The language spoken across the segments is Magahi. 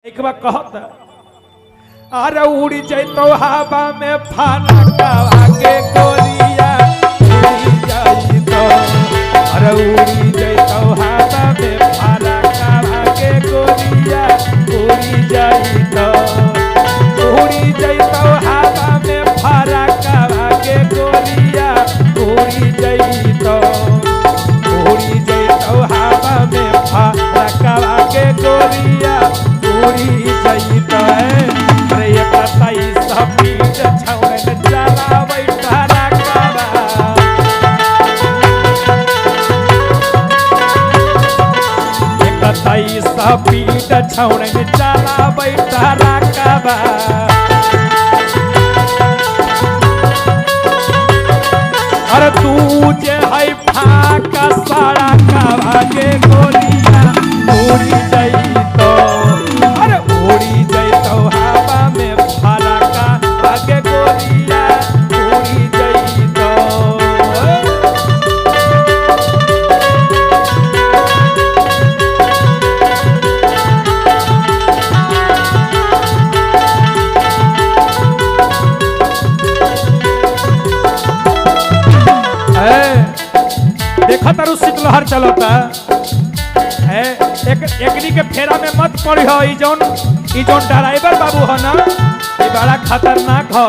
एक बार कहत अरे उड़ी जैतो हवा में फाना के गोरिया उड़ी जैतो। अरे उड़ी जैतो हवा में फाना के गोरिया उड़ी जैतो। उड़ी जैतो हवा में फाना के गोरिया उड़ी जैतो। उड़ी जैतो हवा में फाना के गोरिया उड़ी जैतो। पीठ छौड़न चला बैठा रकबा। अरे तू जे है फाका सारा कबा के गोरिया उड़ी जैतो। अरे उड़ी जैतो हवा में फाका के गोरिया उड़ी जैतो। देखा तारू शीतलहर चलता है। एक एकनी के फेरा में मत पड़ी हो। ई जौन ड्राइवर बाबू हो ना, ई बड़ा खतरनाक हो।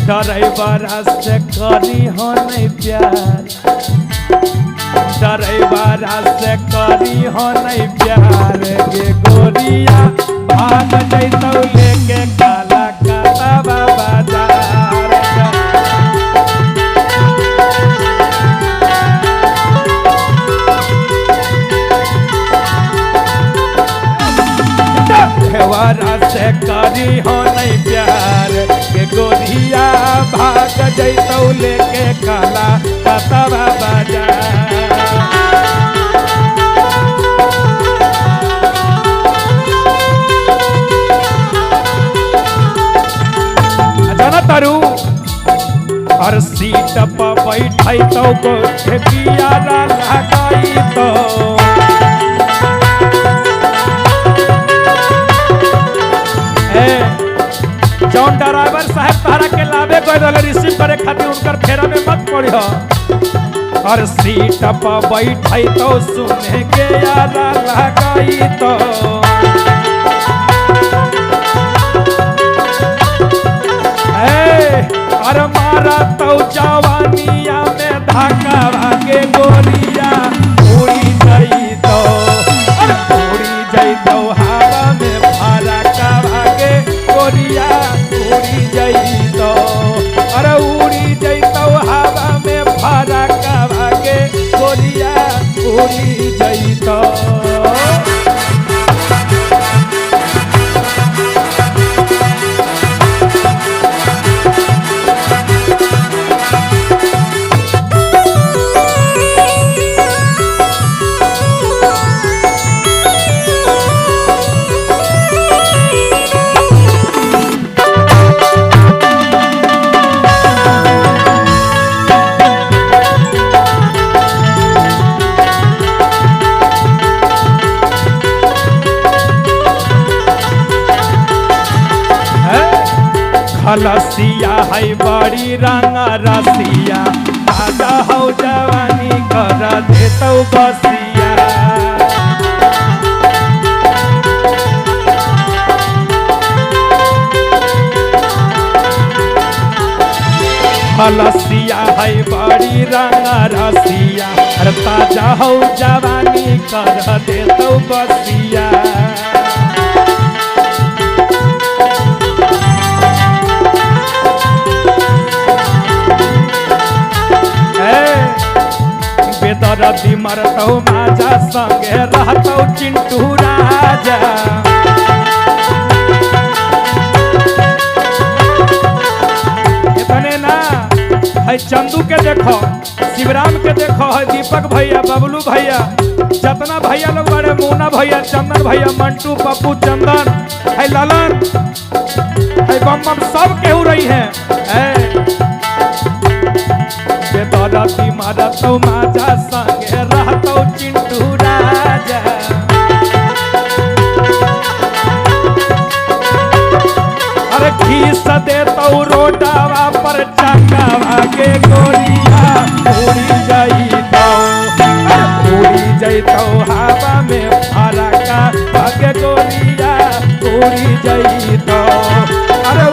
ड्राइवर से करी हो नहीं प्यार, ड्राइवर से करी हो नहीं प्यार गे गोरिया भाग जैतौ लेके काला काला बाजार। से करी हो नहीं प्यार के गोरिया भाग जैतौ लेके काला कतवा बाजार। जाना तारू और सीट पर बैठै तो गोठियारा लगाई तो। जौन ड्राइवर साहब तारा के लावे गए रहे रिसीव करे खातिर उनकर फेरा में मत पड़ी हो। और सीट पर बैठे तो सुने के यारा लगाई तो। अरे मारा तो जवानिया में धाका भागे गोरिया उड़ी जैतो। अरे उड़ी जैतो हवा में फारा का भागे गोरिया उड़ी जैतो। अरे उड़ी जैतो हवा में फारा का भागे गोरिया उड़ी जैतो। खलसिया है बड़ी रंग रसिया दादा हौ जवानी कर देतौ बसिया। खलसिया है बड़ी रंग रसिया अरे ताजा हौ जवानी कर देतौ बसिया। बेदरदी मरतौ माजा संगे रहतौ चिंटू राजा। इतने ना है चंदू के देखो, शिवराम के देखो, है दीपक भैया, बबलू भैया, जितना भैया लोग बड़े, मोना भैया, चंदन भैया, मंटू, पप्पू, चंदन, है ललन, है बम बम, सब केहू रही है। बेदरदी मरतौ माजा संगे रहतौ चिंटू राजा। घीस दे तो रोडावा पर चकावा के गोलिया उड़ी जाई तो, उड़ी जाई तो हवा में फरका के गोलिया उड़ी जाई तो, अरे